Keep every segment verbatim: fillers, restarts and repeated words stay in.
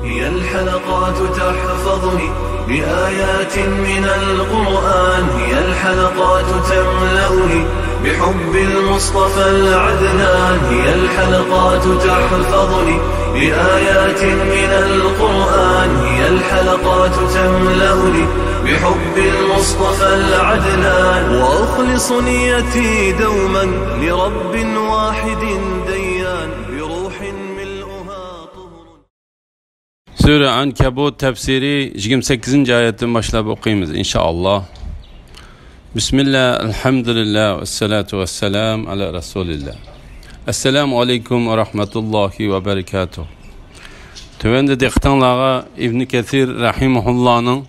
هي الحلقات تحفظني بآيات من القرآن، هي الحلقات تملأني بحب المصطفى العدنان، هي الحلقات تحفظني بآيات من القرآن، هي الحلقات تملأني بحب المصطفى العدنان، وأخلص نيتي دوما لرب واحد ديان، بروح ملؤها طهر. سۈرە ئەنكەبۇت تەپسىرى يىگىرمە سەككىزىنچى ئايەتتىن باشلاپ ئوقۇيمىز، ئىنشائاللا. بىسمىللا، ئەلھەمدۇلىللا، ۋەسسالاتۇ ۋەسسالامۇ ئەلا رەسۇلىللا. ئەسسالامۇ ئەلەيكۇم ۋە رەھمەتۇللاھى ۋە بەرىكاتۇھ. تۆۋەندە دىققىتىڭلارغا ئىبنى كەسىر رەھىمەھۇللانىڭ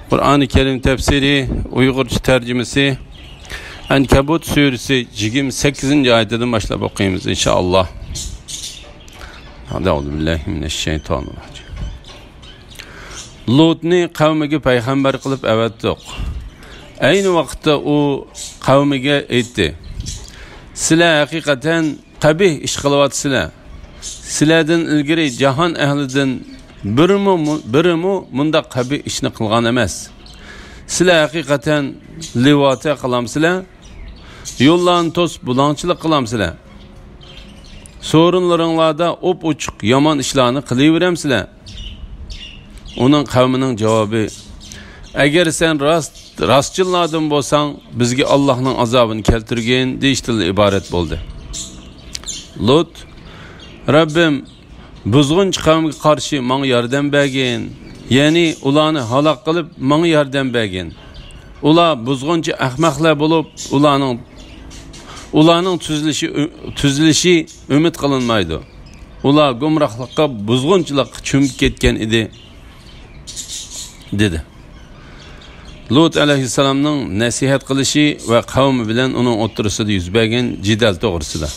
قۇرئانى كەرىم تەپسىرى، ئۇيغۇرچە تەرجىمىسى، ئەنكەبۇت سۈرىسى يىگىرمە سەككىزىنچى ئايىتىدىن باشلاپ ئوقۇيمىز، ئىنشائاللا. لۇتنى قەۋمىگە پەيغەمبەر قىلىپ ئەۋەتتۇق. ئەينى ۋاقىتتا ئۇ قەۋمىگە ئېيتتى: سىلەر ھەقىقەتەن قەبىھ ئىش قىلىۋاتىسىلەر. سىلەردىن ئىلگىرى جاھان ئەھلىدىن بىرىمۇ، بىرىمۇ مۇنداق قەبىھ ئىشنى قىلغان ئەمەس. سىلەر ھەقىقەتەن لىۋاتە قىلامسىلەر؟ يوللارنى توسۇپ بۇلاڭچىلىق قىلامسىلەر؟ سورۇنلىرىڭلاردا ئوپئوچۇق يامان ئىشلارنى قىلىۋېرەمسىلەر؟ ئۇنىڭ قەۋمىنىڭ جاۋابى: ئەگەر سەن راست راستچىللاردىن بولساڭ، بىزگە ئاللاھنىڭ ئازابىنى كەلتۈرگىن، دېيىشتىنلا ئىبارەت بولدى. لۇت: رەببىم، بۇزغۇنچى قەۋمگە قارشى ماڭا ياردەم بەرگىن، يەنى ئۇلارنى ھالاك قىلىپ، ماڭا ياردەم بەرگىن. ئۇلار بۇزغۇنچى ئەخمەقلەر بولۇپ، ئۇلارنىڭ، ئۇلارنىڭ تۈزىلىشى، تۈزىلىشى ئۈمىد قىلىنمايدۇ. ئۇلار گۇمراھلىققا، بۇزغۇنچىلىققا چۆمۈپ كەتكەن ئىدى، دېدى. لۇت ئەلەيھىسسالامنىڭ نەسىھەت قىلىشى ۋە قەۋمى بىلەن ئۇنىڭ ئوتتۇرىسىدا يۈز بەرگەن جېدەل توغرىسىدا.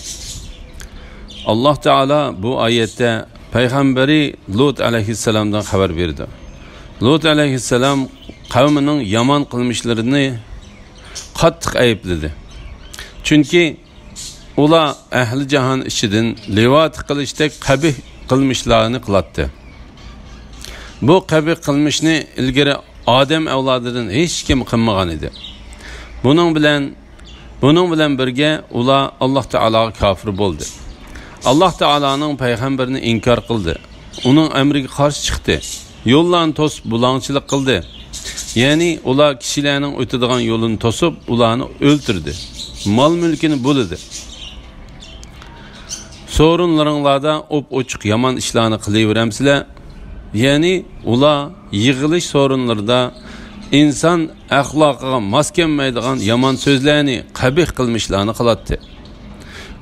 ئاللاھ تائالا بۇ ئايەتتە پەيغەمبىرى لۇت ئەلەيھىسسالامدىن خەۋەر بېرىدۇ. لۇت ئەلەيھىسسالام قەۋمىنىڭ يامان قىلمىشلىرىنى قاتتىق ئەيىبلىدى. چۈنكى ئۇلار ئەھلى جاھان ئىچىدىن لىۋاتە قىلىشتەك قەبىھ قىلمىشلارنى قىلاتتى. بۇ قەبىھ قىلمىشنى ئىلگىرى ئادەم ئەۋلادىدىن ھېچكىم قىلمىغان ئىدى. بۇنىڭ بىلەن، بۇنىڭ بىلەن بىرگە ئۇلار ئاللاھ تائالاغا كاپىر بولدى. ئاللاھ تائالانىڭ پەيغەمبىرىنى ئىنكار قىلدى. ئۇنىڭ ئەمرىگە قارشى چىقتى. يوللارنى توسۇپ بۇلاڭچىلىق قىلدى. يەنى ئۇلار كىشىلەرنىڭ ئۆتىدىغان يولىنى توسۇپ، ئۇلارنى ئۆلتۈردى. مال-مۈلكىنى بۇلىدى. سورۇنلىرىڭلاردا ئوپئوچۇق يامان ئىشلارنى قىلىۋېرەمسىلەر؟ يەنى ئۇلار يىغىلىش سورۇنلىرىدا ئىنسان ئەخلاقىغا ماس كەلمەيدىغان يامان سۆزلەرنى، قەبىھ قىلمىشلارنى قىلاتتى.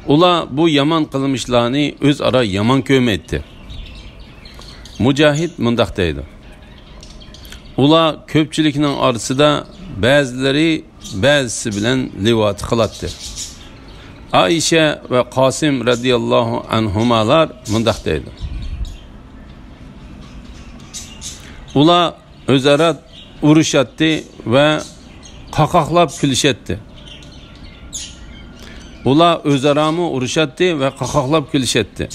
ئۇلار بۇ يامان قىلمىشلارنى ئۆزئارا يامان كۆرمەيتتى. مۇجاھىد مۇنداق دەيدۇ: ئۇلار كۆپچىلىكنىڭ ئارىسىدا بەزىلىرى بەزىسى بىلەن لىۋاتە قىلاتتى. ئائىشە ۋە قاسىم رەزىياللاھۇ ئەنھۇمالار مۇنداق دەيدۇ: ئۇلار ئۆزئارا ئۇرۇشاتتى ۋە قاقاقلاپ كۈلۈشەتتى. ئۇلار ئۆزئارامۇ ئۇرۇشاتتى ۋە قاقاقلاپ كۈلۈشەتتى.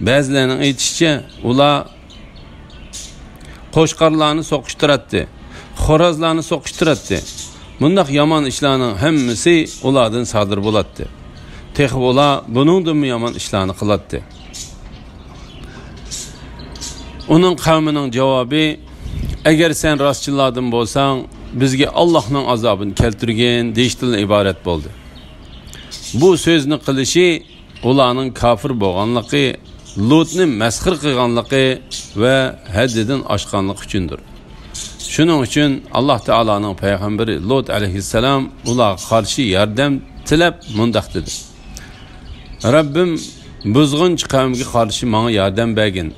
بەزىلەرنىڭ ئېيتىشىچە، ئۇلار قوچقارلارنى سوقۇشتۇراتتى، خورازلارنى سوقۇشتۇراتتى. بۇنداق يامان ئىشلارنىڭ ھەممىسى ئۇلاردىن سادىر بولاتتى. تېخى ئۇلار بۇنىڭدىنمۇ يامان ئىشلارنى قىلاتتى. ئۇنىڭ قەۋمىنىڭ جاۋابى: ئەگەر سەن راستچىللاردىن بولساڭ، بىزگە ئاللاھنىڭ ئازابىنى كەلتۈرگىن، دېيىشتىنلا ئىبارەت بولدى. بۇ سۆزنى قىلىشى ئۇلارنىڭ كاپىر بولغانلىقى، لۇتنى مەسخىرە قىلغانلىقى ۋە ھەددىدىن ئاشقانلىقى ئۈچۈندۇر. شۇنىڭ ئۈچۈن ئاللاھ تائالانىڭ پەيغەمبىرى لۇت ئەلەيھىسسالام ئۇلارغا قارشى ياردەم تىلەپ مۇنداق دېدى: رەببىم، بۇزغۇنچى قەۋمگە قارشى ماڭا ياردەم بەرگىن.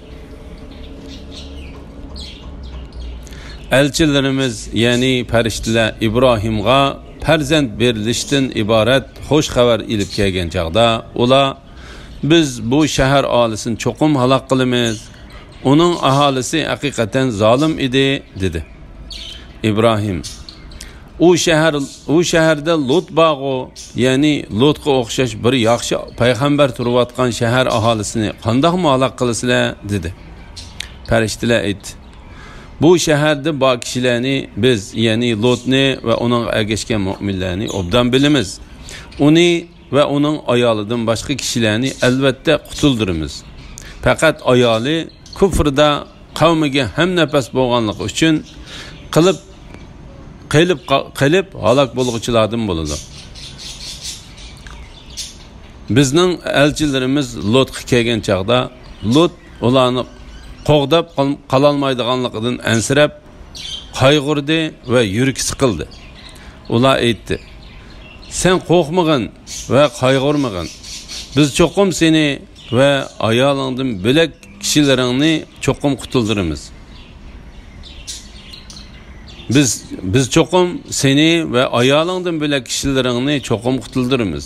ئەلچىلىرىمىز، يەنى پەرىشتىلەر ئىبراھىمغا پەرزەنت بېرىلىشتىن ئىبارەت خۇش خەۋەر ئېلىپ كەلگەن چاغدا، ئۇلار: بىز بۇ شەھەر ئاھالىسىنى چوقۇم ھالاك قىلىمىز. ئۇنىڭ ئاھالىسى ھەقىقەتەن زالىم ئىدى، دېدى. ئىبراھىم: ئۇ شەھەر، ئۇ شەھەردە لۇت بارغۇ، يەنى لۇتقا ئوخشاش بىر ياخشى پەيغەمبەر تۇرۇۋاتقان شەھەر ئاھالىسىنى قانداقمۇ ھالاك قىلىسىلەر؟ دېدى. پەرىشتىلەر ئېيتتى: بۇ شەھەردە بار كىشىلەرنى بىز، يەنى لوتنى ۋە ئۇنىڭغا ئەگەشكەن مۆمىنلەرنى ئوبدان بىلىمىز. ئۇنى ۋە ئۇنىڭ ئايالىدىن باشقا كىشىلەرنى ئەلۋەتتە قۇتۇلدۇرىمىز. پەقەت ئايالى كۇفردا قەۋمىگە ھەمنەپەس بولغانلىقى ئۈچۈن قىلىپ، قېلىپ، قېلىپ ھالاك بولغۇچىلاردىن بولىدۇ. بىزنىڭ ئەلچىلىرىمىز لوتقا كەلگەن چاغدا، لوت ئۇلارنى قوغداپ قال-، قالالمايدىغانلىقىدىن ئەنسىرەپ، قايغۇردى ۋە يۈرىكى سىقىلدى. ئۇلار ئېيتتى: سەن قورقمىغىن ۋە قايغۇرمىغىن. بىز چوقۇم سېنى ۋە ئايالىڭدىن بۆلەك كىشىلىرىڭنى چوقۇم قۇتۇلدۇرىمىز. بىز، بىز چوقۇم سېنى ۋە ئايالىڭدىن بۆلەك كىشىلىرىڭنى چوقۇم قۇتۇلدۇرىمىز.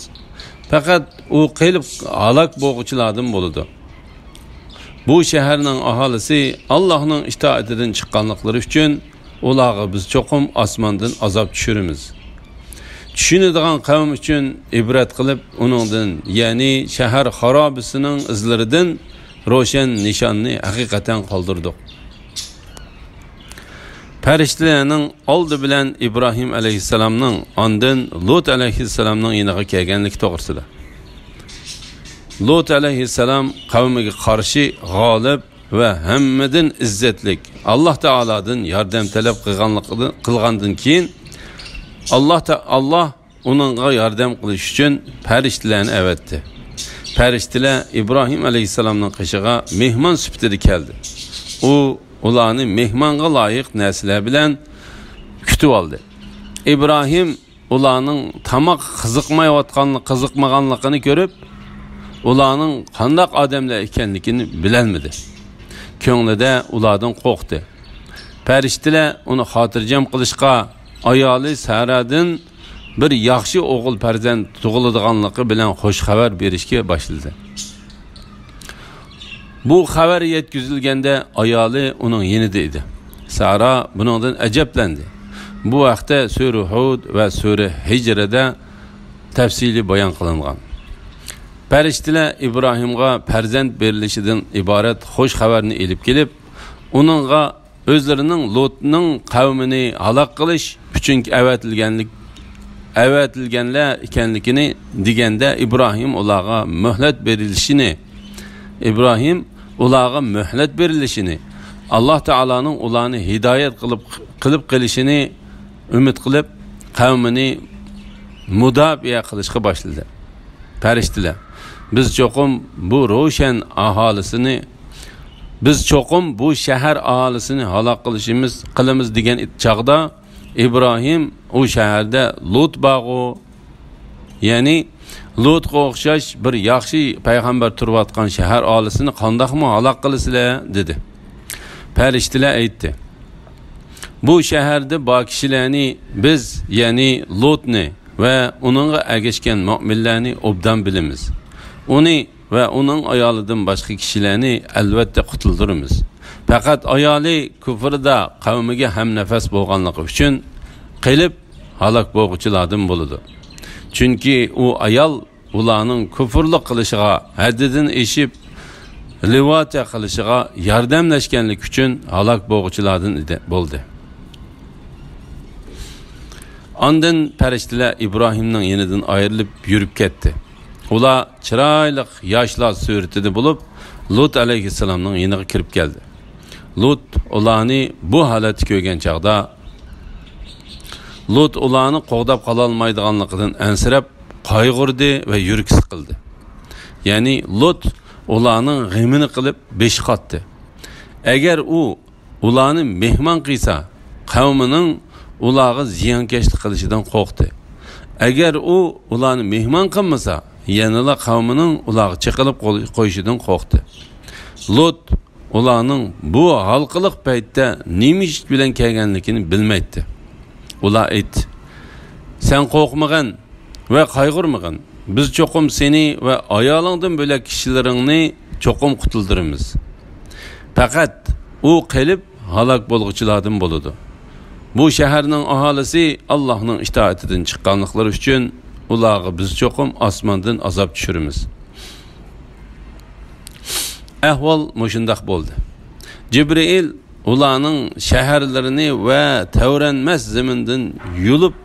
پەقەت ئۇ قېلىپ ھالاك بولغۇچىلاردىن بولىدۇ. بۇ شەھەرنىڭ ئاھالىسى ئاللاھنىڭ ئىتائىتىدىن چىققانلىقلىرى ئۈچۈن ئۇلارغا بىز چوقۇم ئاسماندىن ئازاب چۈشۈرىمىز. چۈشىنىدىغان قەۋم ئۈچۈن ئىبرەت قىلىپ، ئۇنىڭدىن، يەنى شەھەر خارابىسىنىڭ ئىزلىرىدىن روشەن نىشاننى ھەقىقەتەن قالدۇردۇق. پەرىشتىلەرنىڭ ئالدى بىلەن ئىبراھىم ئەلەيھىسسالامنىڭ، ئاندىن لۇت ئەلەيھىسسالامنىڭ يېنىغا كەلگەنلىكى توغرىسىدا. لۇت ئەلەيھىسسالام قەۋمىگە قارشى غالىب ۋە ھەممىدىن ئىززەتلىك، ئاللاھ تائالادىن ياردەم تەلەپ قىلغانلىقىدىن، قىلغاندىن كېيىن، ئاللاھ تا-، ئاللاھ ئۇنىڭغا ياردەم قىلىش ئۈچۈن پەرىشتىلەرنى ئەۋەتتى. پەرىشتىلەر ئىبراھىم ئەلەيھىسسالامنىڭ قېشىغا مېھمان سۈپىتىدە كەلدى. ئۇ ئۇلارنى مېھمانغا لايىق نەرسىلەر بىلەن كۈتۈۋالدى. ئىبراھىم ئۇلارنىڭ تاماق قىزىقمايۋاتقان-، قىزىقمىغانلىقىنى كۆرۈپ، ئۇلارنىڭ قانداق ئادەملەر ئىكەنلىكىنى بىلەلمىدى. كۆڭلىدە ئۇلاردىن قورقتى. پەرىشتىلەر ئۇنى خاتىرجەم قىلىشقا، ئايالى سارادىن بىر ياخشى ئوغۇل پەرزەنت تۇغۇلىدىغانلىقى بىلەن خۇش خەۋەر بېرىشكە باشلىدى. بۇ خەۋەر يەتكۈزۈلگەندە، ئايالى ئۇنىڭ يېنىدا ئىدى. سارا بۇنىڭدىن ئەجەبلەندى. بۇ ھەقتە سۈرە ھۇد ۋە سۈرە ھىجرىدە تەپسىلىي بايان قىلىنغان. پەرىشتىلەر ئىبراھىمغا پەرزەنت بېرىلىشىدىن ئىبارەت خۇش خەۋەرنى ئېلىپ كېلىپ، ئۇنىڭغا ئۆزلىرىنىڭ لۇتنىڭ قەۋمىنى ھالاك قىلىش ئۈچۈن ئەۋەتىلگەنلىك، ئەۋەتىلگەنلەر ئىكەنلىكىنى دېگەندە، ئىبراھىم ئۇلارغا مۆھلەت بېرىلىشىنى، ئىبراھىم ئۇلارغا مۆھلەت بېرىلىشىنى، ئاللاھ تائالانىڭ ئۇلارنى ھىدايەت قىلىپ، قىلىپ قېلىشىنى ئۈمىد قىلىپ، قەۋمىنى مۇداپىئە قىلىشقا باشلىدى. پەرىشتىلەر، بىز چوقۇم بۇ روشەن ئاھالىسىنى، بىز چوقۇم بۇ شەھەر ئاھالىسىنى ھالاك قىلىشىمىز، قىلىمىز دېگەن چاغدا، ئىبراھىم ئۇ شەھەردە لۇت بارغۇ، يەنى لۇتقا ئوخشاش بىر ياخشى پەيغەمبەر تۇرۇۋاتقان شەھەر ئاھالىسىنى قانداقمۇ ھالاك قىلىسىلەر؟ دېدى. پەرىشتىلەر ئېيتتى: بۇ شەھەردە بار كىشىلەرنى بىز، يەنى لۇتنى ۋە ئۇنىڭغا ئەگەشكەن مۆمىنلەرنى ئوبدان بىلىمىز. ئۇنى ۋە ئۇنىڭ ئايالىدىن باشقا كىشىلەرنى ئەلۋەتتە قۇتۇلدۇرىمىز. پەقەت ئايالى كۇفردا قەۋمىگە ھەمنەپەس بولغانلىقى ئۈچۈن قېلىپ ھالاك بولغۇچىلاردىن بولىدۇ. چۈنكى ئۇ ئايال ئۇلارنىڭ كۇفرلۇق قىلىشىغا، ھەددىدىن ئېشىپ لىۋاتە قىلىشىغا ياردەملەشكەنلىكى ئۈچۈن ھالاك بولغۇچىلاردىن ئىدى، بولدى. ئاندىن پەرىشتىلەر ئىبراھىمنىڭ يېنىدىن ئايرىلىپ يۈرۈپ كەتتى. ئۇلار چىرايلىق ياشلار سۈرىتىدە بولۇپ، لۇت ئەلەيھىسسالامنىڭ يېنىغا كىرىپ كەلدى. لۇت ئۇلارنى بۇ ھالەتتە كۆرگەن چاغدا، لۇت ئۇلارنى قوغداپ قالالمايدىغانلىقىدىن ئەنسىرەپ، قايغۇردى ۋە يۈرىكى سىقىلدى. يەنى لۇت ئۇلارنىڭ غېمىنى قىلىپ بېشى قاتتى. ئەگەر ئۇ ئۇلارنى مېھمان قىلسا، قەۋمىنىڭ ئۇلارغا زىيانكەشلىك قىلىشىدىن قورقتى. ئەگەر ئۇ ئۇلارنى مېھمان قىلمىسا، يەنىلا قەۋمىنىڭ ئۇلارغا چېقىلىپ قوي-، قويۇشىدىن قورقتى. لۇت ئۇلارنىڭ بۇ ھالقىلىق پەيتتە نېمە ئىش بىلەن كەلگەنلىكىنى بىلمەيتتى. ئۇلار ئېيتتى: سەن قورقمىغىن ۋە قايغۇرمىغىن. بىز چوقۇم سېنى ۋە ئايالىڭدىن بۆلەك كىشىلىرىڭنى چوقۇم قۇتۇلدۇرىمىز. پەقەت ئۇ قېلىپ ھالاك بولغۇچىلاردىن بولىدۇ. بۇ شەھەرنىڭ ئاھالىسى ئاللاھنىڭ ئىتائىتىدىن چىققانلىقلىرى ئۈچۈن ئۇلارغا بىز چوقۇم ئاسماندىن ئازاب چۈشۈرىمىز. ئەھۋال مۇشۇنداق بولدى. جىبرىئىل ئۇلارنىڭ شەھەرلىرىنى ۋە تەۋرەنمەس زېمىندىن يۇلۇپ،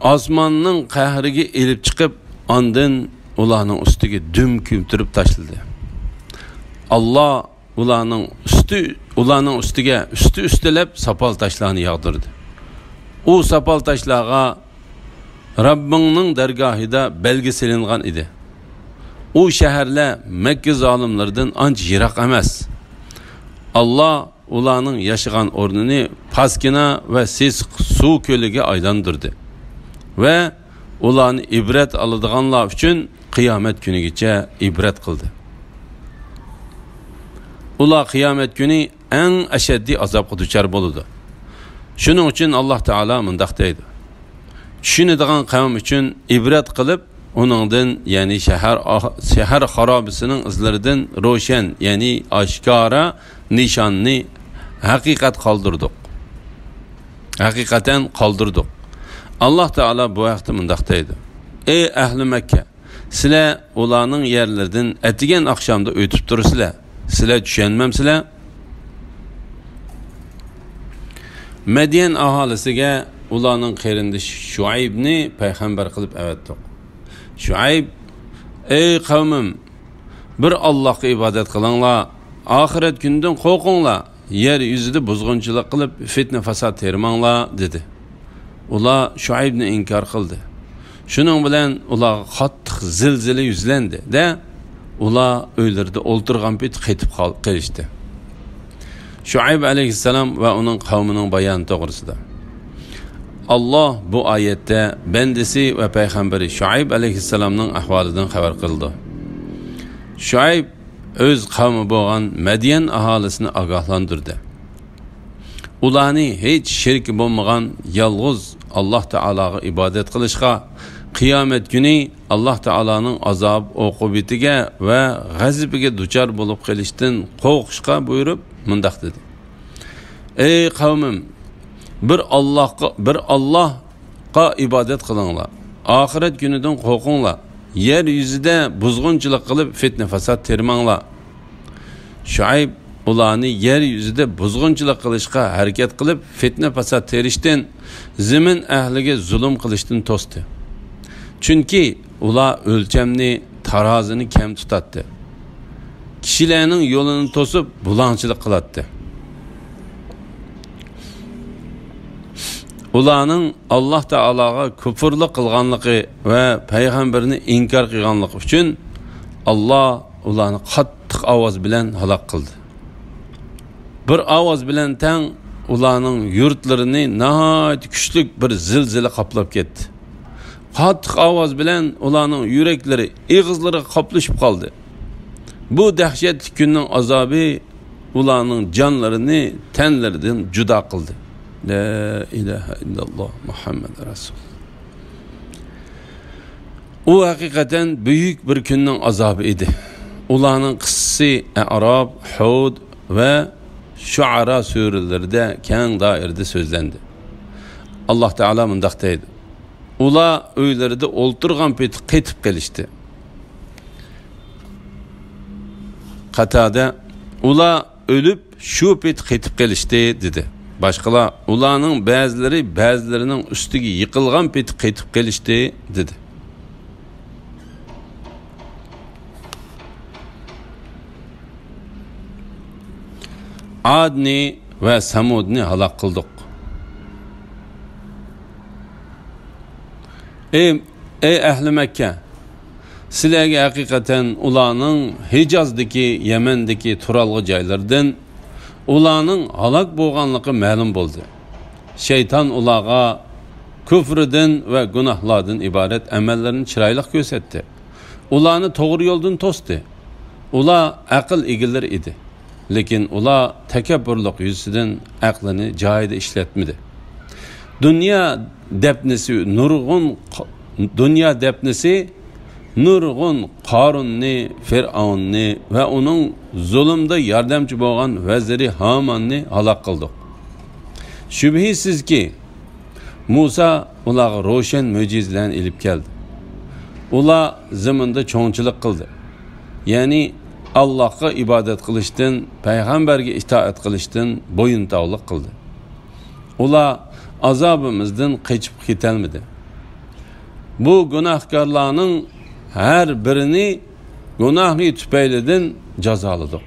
ئاسماننىڭ قەھرىگە ئېلىپ چىقىپ، ئاندىن ئۇلارنىڭ ئۈستىگە دۈم كۆمتۈرۈپ تاشلىدى. ئاللا ئۇلارنىڭ ئۈستى، ئۇلارنىڭ ئۈستىگە ئۈستى-ئۈستىلەپ ساپال تاشلارنى ياغدۇردى. ئۇ ساپال تاشلارغا رەببىڭنىڭ دەرگاھىدا بەلگە سېلىنغان ئىدى. ئۇ شەھەرلەر مەككە زالىملىرىدىن ئانچە يىراق ئەمەس. ئاللا ئۇلارنىڭ ياشىغان ئورنىنى پاسكىنا ۋە سېسىق سۇ كۆلىگە ئايلاندۇردى ۋە ئۇلارنى ئىبرەت ئالىدىغانلار ئۈچۈن قىيامەت كۈنىگىچە ئىبرەت قىلدى. ئۇلار قىيامەت كۈنى ئەڭ ئەشەددىي ئازابقا دۇچار بولىدۇ. شۇنىڭ ئۈچۈن ئاللا تائالا مۇنداق دەيدۇ: چۈشىنىدىغان قەۋم ئۈچۈن ئىبرەت قىلىپ، ئۇنىڭدىن، يەنى شەھەر ئاھ-، شەھەر خارابىسىنىڭ ئىزلىرىدىن روشەن، يەنى ئاشكارا نىشاننى ھەقىقەت قالدۇردۇق. ھەقىقەتەن قالدۇردۇق. ئاللا تائالا بۇ ھەقتە مۇنداق دەيدۇ: ئەي ئەھلى مەككە! سىلەر ئۇلارنىڭ يەرلىرىدىن ئەتىگەن ئاخشامدا ئۆتۈپ تۇرىسىلەر. سىلەر چۈشەنمەمسىلەر؟ مەديەن ئاھالىسىگە ئۇلارنىڭ قېرىندىشى شۇئەيبنى پەيغەمبەر قىلىپ ئەۋەتتۇق. شۇئەيب: ئەي قەۋمىم، بىر ئاللاھقا ئىبادەت قىلىڭلار، ئاخىرەت كۈنىدىن قورقۇڭلار، يەر يۈزىدە بۇزغۇنچىلىق قىلىپ، فىتنە-پاسات تېرىماڭلار، دېدى. ئۇلار شۇئەيبنى ئىنكار قىلدى. شۇنىڭ بىلەن ئۇلارغا قاتتىق زىلزىلە يۈزلەندى-دە، ئۇلار ئۆيلىرىدە ئولتۇرغان پېتى قېتىپ قال-، قېلىشتى. شۇئەيب ئەلەيھىسسالام ۋە ئۇنىڭ قەۋمىنىڭ بايانى توغرىسىدا. ئاللا بۇ ئايەتتە بەندىسى ۋە پەيغەمبىرى شۇئەيب ئەلەيھىسسالامنىڭ ئەھۋالىدىن خەۋەر قىلىدۇ. شۇئەيب ئۆز قەۋمى بولغان مەديەن ئاھالىسىنى ئاگاھلاندۇردى. ئۇلارنى ھېچ شېرىكى بولمىغان يالغۇز ئاللا تائالاغا ئىبادەت قىلىشقا، قىيامەت كۈنى ئاللا تائالانىڭ ئازاب ئوقۇبىتىگە ۋە غەزىپىگە دۇچار بولۇپ قېلىشتىن قورقۇشقا بۇيرۇپ، مۇنداق دېدى: ئەي قەۋمىم، بىر ئاللاھقا، بىر ئاللاھقا ئىبادەت قىلىڭلار. ئاخىرەت كۈنىدىن قورقۇڭلار. يەر يۈزىدە بۇزغۇنچىلىق قىلىپ، فىتنە-پاسات تېرىماڭلار. شۇئەيب ئۇلارنى يەر يۈزىدە بۇزغۇنچىلىق قىلىشقا ھەرىكەت قىلىپ، فىتنە-پاسات تېرىشتىن، زېمىن ئەھلىگە زۇلۇم قىلىشتىن توستى. چۈنكى ئۇلار ئۆلچەمنى، تارازىنى كەم تۇتاتتى. كىشىلەرنىڭ يولىنى توسۇپ، بۇلاڭچىلىق قىلاتتى. ئۇلارنىڭ ئاللا تائالاغا كۇپۇرلۇق قىلغانلىقى ۋە پەيغەمبىرىنى ئىنكار قىلغانلىقى ئۈچۈن، ئاللا ئۇلارنى قاتتىق ئاۋاز بىلەن ھالاك قىلدى. بىر ئاۋاز بىلەن تەڭ ئۇلارنىڭ يۇرتلىرىنى ناھايىتى كۈچلۈك بىر زىلزىلە قاپلاپ كەتتى. قاتتىق ئاۋاز بىلەن ئۇلارنىڭ يۈرەكلىرى ئېغىزلىرىغا قاپلىشىپ قالدى. بۇ دەھشەتلىك كۈننىڭ ئازابى ئۇلارنىڭ جانلىرىنى تەنلىرىدىن جۇدا قىلدى. لا ئىلاھە ئىللاللا مۇھەممەد رەسۇل. ئۇ ھەقىقەتەن بۈيۈك بىر كۈننىڭ ئازابى ئىدى. ئۇلارنىڭ قىسسىسى ئەئراف، ھۇد ۋە شۇئەرا سۈرىلىرىدە كەڭ دائىرىدە سۆزلەندى. ئاللا تائالا مۇنداق دەيدۇ: ئۇلار ئۆيلىرىدە ئولتۇرغان پېتى قېتىپ قېلىشتى. قاتادە: ئۇلار ئۆلۈپ، شۇ پېتى قېتىپ قېلىشتى، دېدى. باشقىلار: ئۇلارنىڭ بەزىلىرى بەزىلىرىنىڭ ئۈستىگە يىقىلغان پېتى قېتىپ قېلىشتى، دېدى. ئادنى ۋە سەمۇدنى ھالاك قىلدۇق. ئەي، ئەي ئەھلى مەككە! سىلەرگە ھەقىقەتەن ئۇلارنىڭ ھىجازدىكى، يەمەندىكى تۇرالغۇ جايلىرىدىن ئۇلارنىڭ ھالاك بولغانلىقى مەلۇم بولدى. شەيتان ئۇلارغا كۇفرىدىن ۋە گۇناھلاردىن ئىبارەت ئەمەللىرىنى چىرايلىق كۆرسەتتى. ئۇلارنى توغرا يولدىن توستى. ئۇلار ئەقىل ئىگىلىرى ئىدى. لېكىن ئۇلار تەكەببۇرلۇق يۈزىسىدىن ئەقلىنى جايىدا ئىشلەتمىدى. دۇنيا دەپنىسى نۇرغۇن، دۇنيا دەپنىسى نۇرغۇن قارۇننى، فىرئەۋننى ۋە ئۇنىڭ زۇلۇمدا ياردەمچى بولغان ۋەزىرى ھاماننى ھالاك قىلدۇق. شۈبھىسىزكى، مۇسا ئۇلارغا روشەن مۆجىزىلەرنى ئېلىپ كەلدى. ئۇلار زېمىندا چوڭچىلىق قىلدى. يەنى ئاللاھقا ئىبادەت قىلىشتىن، پەيغەمبەرگە ئىتائەت قىلىشتىن بويۇنتاۋلىق قىلدى. ئۇلار ئازابىمىزدىن قېچىپ كېتەلمىدى. بۇ گۇناھكارلارنىڭ ھەر بىرىنى گۇناھى تۈپەيلىدىن جازالىدۇق.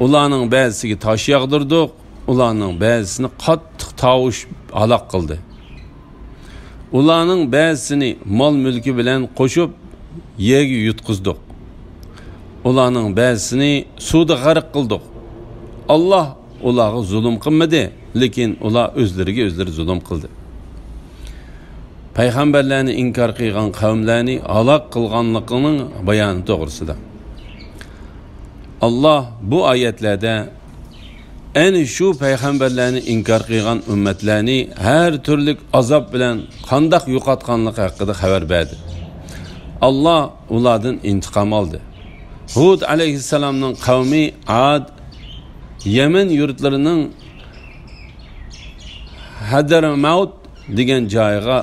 ئۇلارنىڭ بەزىسىگە تاش ياغدۇردۇق، ئۇلارنىڭ بەزىسىنى قاتتىق تاۋۇش ھالاك قىلدى. ئۇلارنىڭ بەزىسىنى مال-مۈلكى بىلەن قوشۇپ يەرگە يۇتقۇزدۇق. ئۇلارنىڭ بەزىسىنى سۇدا غەرق قىلدۇق. ئاللاھ ئۇلارغا زۇلۇم قىلمىدى، لېكىن ئۇلار ئۆزلىرىگە ئۆزلىرى زۇلۇم قىلدى. پەيغەمبەرلەرنى ئىنكار قىلغان قەۋملەرنى ھالاك قىلغانلىقىنىڭ بايانى توغرىسىدا. ئاللاھ بۇ ئايەتلەردە ئەنە شۇ پەيغەمبەرلەرنى ئىنكار قىلغان ئۈممەتلەرنى ھەر تۈرلۈك ئازاب بىلەن قانداق يوقاتقانلىقى ھەققىدە خەۋەر بەردى. ئاللاھ ئۇلاردىن ئىنتىقام ئالدى. ھۇد ئەلەيھىسسالامنىڭ قەۋمى ئاد يەمەن يۇرتلىرىنىڭ ھەدرەمەۋت دېگەن جايغا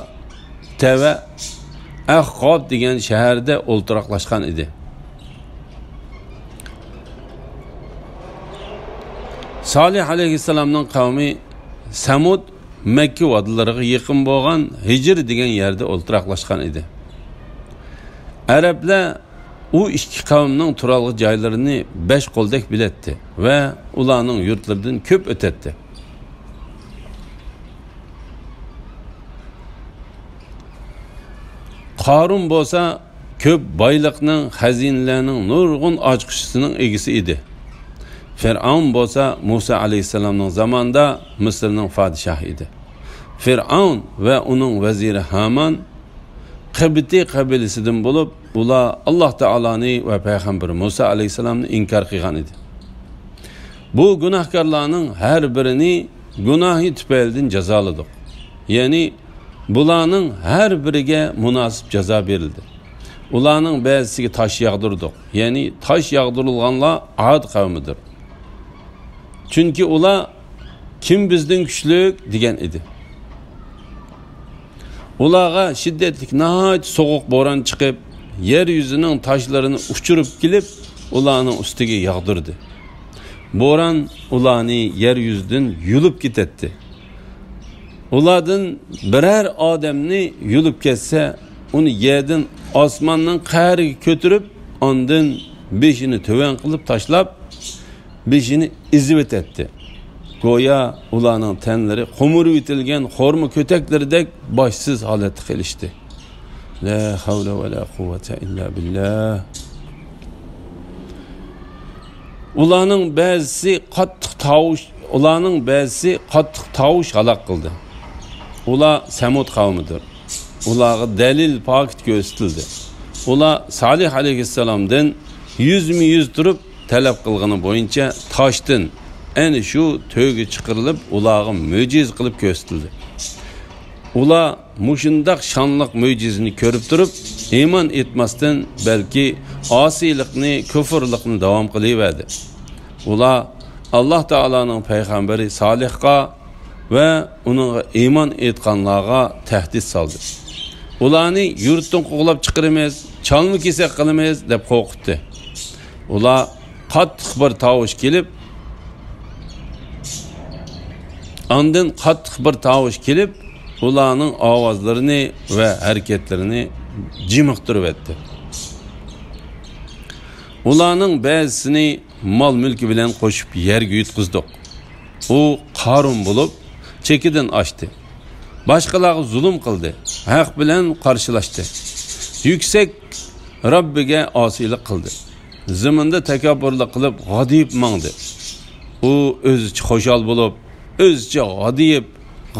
تەۋە ئەھقاب دېگەن شەھەردە ئولتۇراقلاشقان ئىدى. سالىھ ئەلەيھىسسالامنىڭ قەۋمى سەمۇد مەككە ۋادىلىرىغا يېقىن بولغان ھىجر دېگەن يەردە ئولتۇراقلاشقان ئىدى. ئەرەبلەر ئۇ ئىككى قەۋمنىڭ تۇرالغۇ جايلىرىنى بەش قولدەك بىلەتتى ۋە ئۇلارنىڭ يۇرتلىرىدىن كۆپ ئۆتەتتى. قارۇن بولسا كۆپ بايلىقنىڭ، خەزىنىلەرنىڭ نۇرغۇن ئاچقۇچىسىنىڭ ئىگىسى ئىدى. فىرئەۋن بولسا مۇسا ئەلەيھىسسالامنىڭ زامانىدا مىسىرنىڭ پادىشاھى ئىدى. فىرئەۋن ۋە ئۇنىڭ ۋەزىرى ھامان قىبتىي قەبىلىسىدىن بولۇپ، ئۇلار ئاللاھ تائالانى ۋە پەيغەمبىرى مۇسا ئەلەيھىسسالامنى ئىنكار قىلغان ئىدى. بۇ گۇناھكارلارنىڭ ھەر بىرىنى گۇناھى تۈپەيلىدىن جازالىدۇق. يەنى بۇلارنىڭ ھەر بىرىگە مۇناسىپ جازا بېرىلدى. ئۇلارنىڭ بەزىسىگە تاش ياغدۇردۇق. يەنى تاش ياغدۇرۇلغانلار ئاد قەۋمىدۇر. چۈنكى ئۇلار «كىم بىزدىن كۈچلۈك؟» دېگەن ئىدى. ئۇلارغا شىددەتلىك ناھايىتى سوغۇق بوران چىقىپ، يەر يۈزىنىڭ تاشلىرىنى ئۇچۇرۇپ كېلىپ، ئۇلارنىڭ ئۈستىگە ياغدۇردى. بوران ئۇلارنى يەر يۈزىدىن يۇلۇپ كېتەتتى. ئۇلاردىن بىرەر ئادەمنى يۇلۇپ كەتسە، ئۇنى يەردىن ئاسماننىڭ قەھرىگە كۆتۈرۈپ، ئاندىن بېشىنى تۆۋەن قىلىپ تاشلاپ، بېشىنى ئېزىۋېتەتتى. گويا ئۇلارنىڭ تەنلىرى قومۇرۇۋېتىلگەن خورما كۆتەكلىرىدەك باشسىز ھالەتتە قېلىشتى. لا ھەۋلە ۋە لا قۇۋۋەتە ئىللا بىللا. ئۇلارنىڭ بەزىسى قاتتىق تاۋۇش، ئۇلارنىڭ بەزىسى قاتتىق تاۋۇش ھالاك قىلدى. ئۇلار سەمۇد قەۋمىدۇر. ئۇلارغا دەلىل پاكىت كۆرسىتىلدى. ئۇلار سالىھ ئەلەيھىسسالامدىن يۈزمۇ يۈز تۇرۇپ تەلەپ قىلغىنى بويىچە تاشتىن، ئەنە شۇ تۆگە چىقىرىلىپ، ئۇلارغا مۆجىزە قىلىپ كۆرسىتىلدى. ئۇلار مۇشۇنداق شانلىق مۆجىزىنى كۆرۈپ تۇرۇپ، ئىمان ئېيتماستىن، بەلكى ئاسىيلىقنى، كۇفۇرلۇقنى داۋام قىلىۋەردى. ئۇلار ئاللاھ تائالانىڭ پەيغەمبىرى سالىھقا ۋە ئۇنىڭغا ئىمان ئېيتقانلارغا تەھدىت سالدى. ئۇلارنى يۇرتتىن قوغلاپ چىقىرىمىز، چالما-كېسەك قىلىمىز دەپ قورقۇتتى. ئۇلار قاتتىق بىر تاۋۇش كېلىپ، ئاندىن قاتتىق بىر تاۋۇش كېلىپ، ئۇلارنىڭ ئاۋازلىرىنى ۋە ھەرىكەتلىرىنى جىمىقتۇرۇۋەتتى. ئۇلارنىڭ بەزىسىنى مال-مۈلكى بىلەن قوشۇپ يەرگە يۇتقۇزدۇق. ئۇ قارۇن بولۇپ، چېكىدىن ئاشتى. باشقىلارغا زۇلۇم قىلدى، ھەق بىلەن قارشىلاشتى. يۈكسەك رەببىگە ئاسىيلىق قىلدى. زېمىندا تەكەببۇرلۇق قىلىپ، غادىيىپ ماڭدى. ئۇ ئۆزىچە خۇشال بولۇپ، ئۆزىچە غادىيىپ،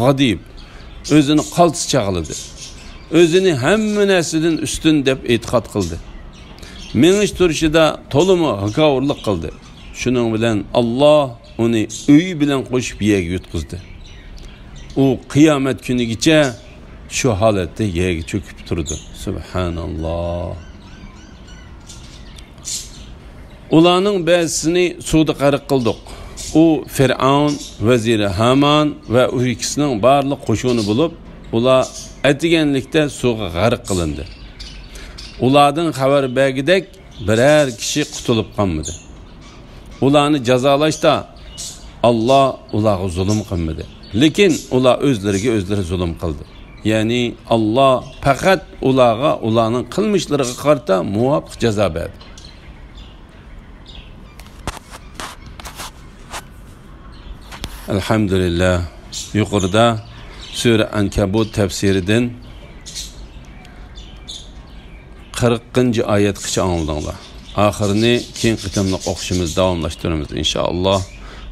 غادىيىپ، ئۆزىنى قالتىس چاغلىدى. ئۆزىنى ھەممە نەرسىدىن ئۈستۈن دەپ ئېتىقاد قىلدى. مېڭىش تۇرۇشىدا تولىمۇ ھاكاۋۇرلۇق قىلدى. شۇنىڭ بىلەن ئاللاھ ئۇنى ئۆيى بىلەن قوشۇپ يەرگە يۇتقۇزدى. ئۇ قىيامەت كۈنىگىچە شۇ ھالەتتە يەرگە چۆكۈپ تۇرىدۇ. سۇبھاناللاھ. ئۇلارنىڭ بەزىسىنى سۇدا غەرق قىلدۇق. ئۇ، فىرئەۋن، ۋەزىرى ھامان ۋە ئۇ ئىككىسىنىڭ بارلىق قوشۇنى بولۇپ، ئۇلار ئەتىگەنلىكتە سۇغا غەرق قىلىندى. ئۇلاردىن خەۋەر بەرگۈدەك بىرەر كىشى قۇتۇلۇپ قالمىدى. ئۇلارنى جازالاشتا ئاللا ئۇلارغا زۇلۇم قىلمىدى. لېكىن ئۇلار ئۆزلىرىگە ئۆزلىرى زۇلۇم قىلدى. يەنى ئاللا پەقەت ئۇلارغا ئۇلارنىڭ قىلمىشلىرىغا قارىتا مۇۋاپىق جازا بەردى. ئەلھەمدۇلىللا. يۇقىرىدا سۈرە ئەنكەبۇت تەپسىرىدىن قىرىقىنچى ئايەتكىچە ئاڭلىدىڭلار. ئاخىرىنى كېيىنكى قېتىملىق ئوقۇشىمىز داۋاملاشتۇرىمىز، ئىنشائاللا.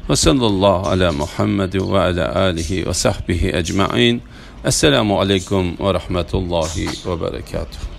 ۋە سەللاللاھۇ ئەلا مۇھەممەد ۋە ئەلا ئالىھى ۋە سەھبىھى ئەجمەئىن. ئەسسالامۇ ئەلەيكۇم ۋە رەھمەتۇللاھى ۋە بەرەكاتۇھ.